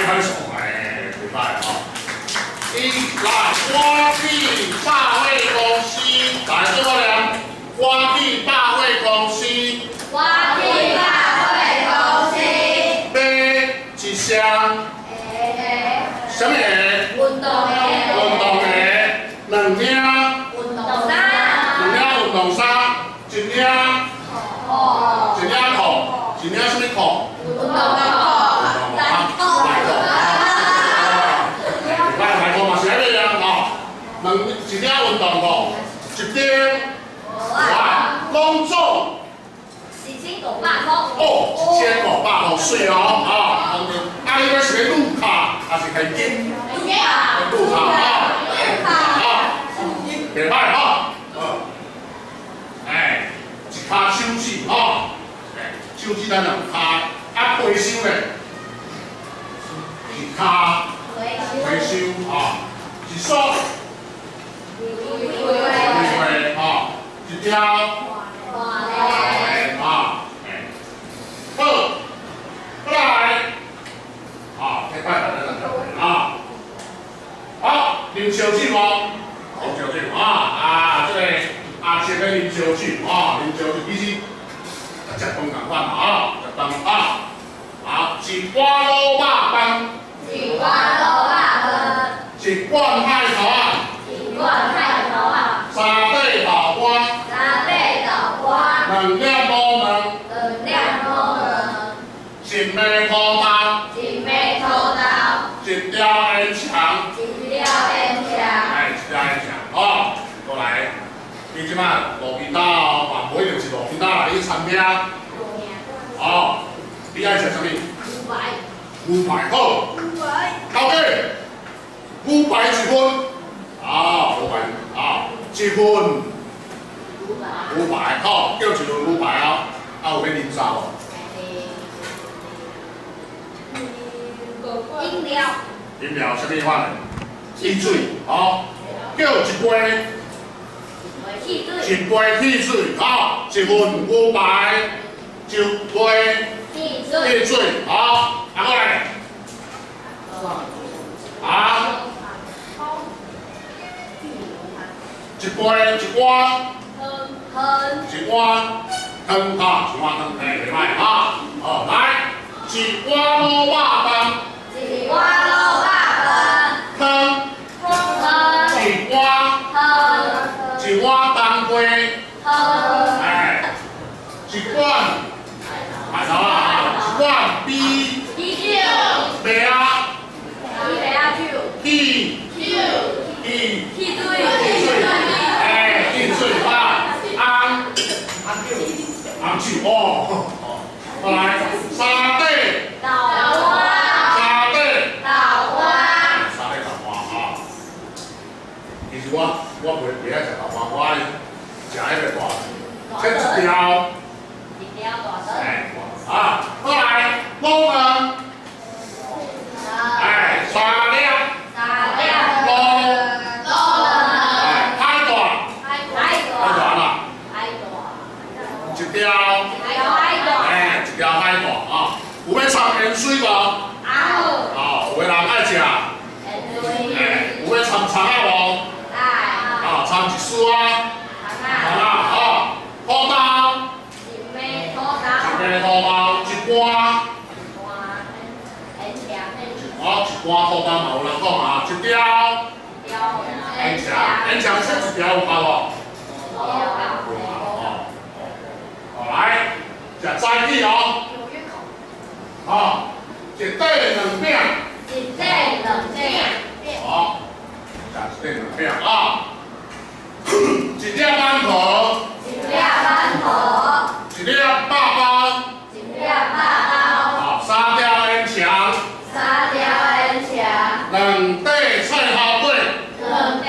拍手，哎，袂歹吼。一來，我去百貨公司，來，做我念，我去百貨公司。我去百貨公司。買一雙啥物鞋？運動鞋。運動鞋，兩領。運動衫。兩領運動衫，一領。褲。一領褲，一領啥物褲？運動褲。內褲。內褲。內內褲嘛是愛買啊，吼，兩一領運動褲，一頂，哇，攏總。 1500箍。哦，1500箍，媠哦，啊，啊，你欲是欲攄卡，抑是現金？攄卡。攄卡啊，啊，袂歹吼，哎，一跤手指吼，哎，手指咱有跤，啊，皮箱咧，一跤皮箱吼，一束，玫瑰吼，一條，啊，好，過來，啊，這擺來咱就啊，好，啉燒酒無？啉燒酒啊啊，這個阿叔咧啉燒酒啊，啉燒酒其實食飯仝款嘛啊，食飯啊，啊，一碗滷肉飯，一碗滷肉飯，一罐海頭仔，一罐海頭仔，三塊豆乾，三塊豆乾，兩粒滷卵，兩粒滷卵，一枚土豆，一枚土豆，一條煙腸，一條煙腸，哎，一條煙腸，哦，過來，你這擺路邊摊哦，嘛無一定是路邊攤啦，你去餐廳，哦，你愛食啥物？牛排。牛排好。牛排。頭家，牛排一份，啊，牛排啊，一份牛排。牛排，好，叫一份牛排哦，啊，有欲啉茶無？飲料。飲料啥物款的？汽水，好，叫一杯。汽水。一杯汽水，好，一份牛排，一杯汽水。汽水，好，啊，過來，啊，一杯一碗，湯。一碗湯哈，一碗湯，嘿，袂歹哈，好，來，一碗滷肉飯，一碗滷肉飯。湯，湯。一碗，湯。一碗冬瓜，湯。哎，一罐，海頭啊，一罐啤啤酒。白啊，啤白仔酒。汽酒。汽汽水。汽水，哎，汽水啊，紅紅酒哦，哦，來，三塊豆花。三塊豆花。三塊豆花啊。其實我袂愛食豆花，我愛食彼個大，切一條，一條大腸。哎，啊，過來，滷卵，哎，三粒，三粒。滷，滷卵。哎，海帶，海海帶帶。啦，海帶。一條，一條海帶。哎，一條海帶啊，有欲摻鹽水無？啊好。哦，有的人愛食，鹽水。哎，有欲摻蔥仔無？愛。啊，摻一絲仔，蔥蔥仔，仔。吼，土豆，一枚土豆。一枚土豆，一罐，鹽腸。哦，一罐土豆嘛有人講啊，一條，一條鹽腸，鹽腸切一條有夠無？有夠。有夠哦。好來，食早起哦，哦，一塊兩餅，一塊兩餅。哦，食一塊兩餅啊，一粒饅頭，一粒饅頭。一粒肉包，一粒肉包。哦，三條煙腸，三條煙腸。兩塊菜頭粿，兩塊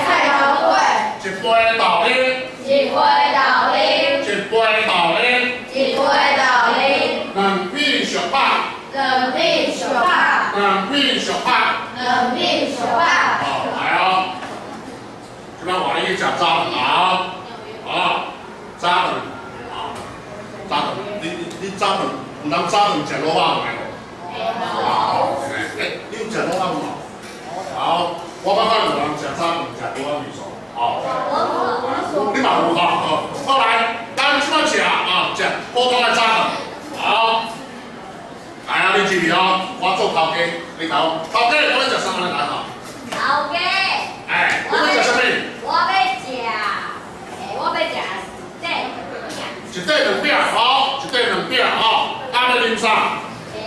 菜頭粿。一杯豆奶，一杯豆奶。一杯豆奶，一杯豆奶。兩片俗肉，兩片俗肉。兩片俗肉。兩片俗肉。好，來哦。這擺換你去食早飯啊！啊，早飯啊，早飯，你早飯有人早飯食滷肉飯的無？啊，欸，我做頭家，你頭，頭家我欲食啥物來吼？頭家。哎，你欲食啥物？我欲食，欸，我欲食這餅。一塊兩餅，好，一塊兩餅，吼，啊，欲啉啥？欸，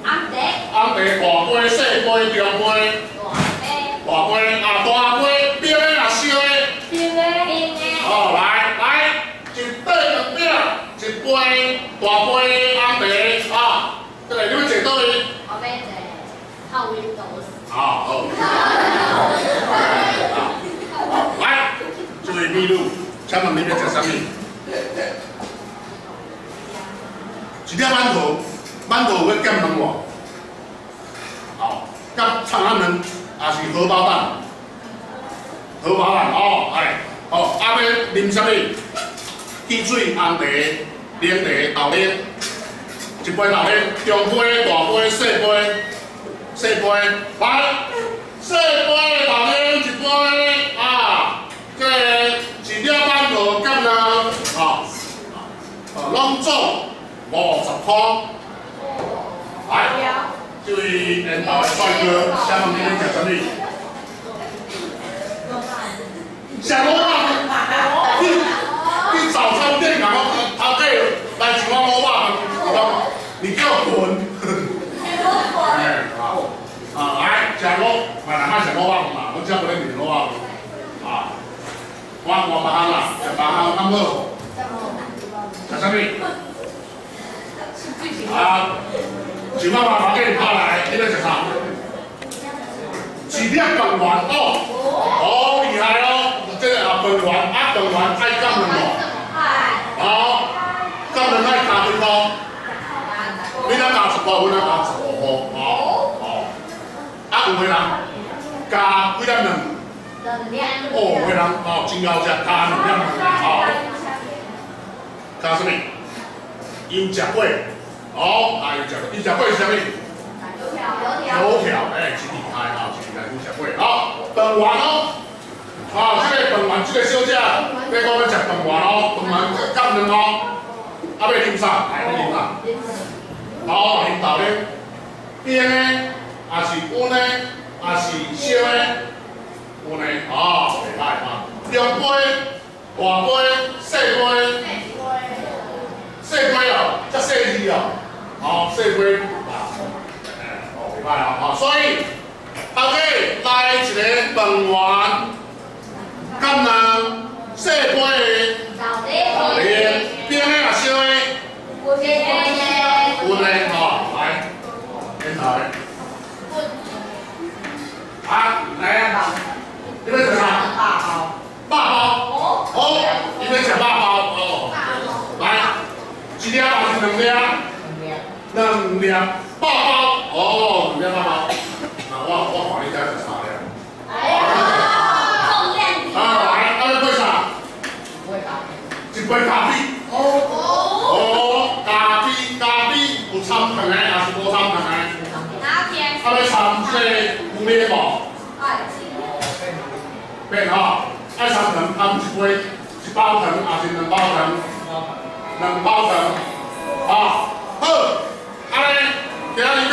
紅茶。紅茶大杯、細杯、中杯。大杯。大杯啊，大杯，冰的抑燒的？冰的。冰的。好，來來，一塊兩餅，一杯大杯紅茶，啊，這個你欲坐佗位？我欲坐靠 Windows。好，好。來，這位美女，請問你欲食啥物？一粒饅頭，饅頭欲夾卵無？好，夾蔥仔卵，抑是荷包蛋？荷包蛋哦，哎，好，啊欲啉啥物？汽水、紅茶、奶茶、豆奶，一杯豆奶，中杯、大杯、細杯，細杯，來，細杯的豆奶一杯啊，這個一粒饅頭夾卵，啊，攏總50箍。來，這位緣投的帥哥，請問你欲食啥物？食滷肉。你你早餐店共講頭家來一碗滷肉飯，伊講你給我滾！哎，好，啊來食滷，嘛來莫食滷肉飯啦，阮遮無咧麵滷肉飯，啊，我換別項啦，食別項較好。食啥物？啊，一碗嘛頭家拍來，你欲食啥？一粒飯圓哦，好厲害哦！這個啊飯圓啊飯圓愛夾卵無？好，夾卵愛加幾箍？你若加10箍，阮若加15箍，哦哦。啊有的人加幾粒卵？兩粒。哦，有的人哦真𠢕食，加兩粒卵，哦。加啥物？油食粿，哦，啊油食粿，油食粿是啥物？油條。油條，哎，真厲害啊，真厲害，油食粿，好，飯圓哦，啊，這個飯圓，這個小姐，你講欲食飯圓哦，飯圓夾卵哦，啊，欲啉啥？來，你啉啥？好，啉豆奶，冰的，抑是溫的，抑是燒的？溫的，哦，袂歹啊。中杯、大杯、細杯，細杯哦，遮細字哦，哦，細杯啊，哦，袂歹啊，哦，所以頭家來一個飯圓，夾卵，細杯的豆奶，冰的抑燒的？溫的。溫的吼，來，緣投的。啊，來啊，你欲食啥？肉包。肉包。哦，你欲食肉包哦。來，一粒還是兩粒？兩粒。兩粒肉包，哦，兩粒肉包。那我看你才食三粒。哎呀，重量級。啊，來，啊欲配啥？一杯咖啡。哦。哦，咖啡咖啡有摻糖的，抑是無摻糖的？拿鐵。啊，欲摻這個牛奶無？變吼，愛摻糖，摻一杯一包糖，抑是兩包糖？兩包糖。啊，好，按呢，今仔日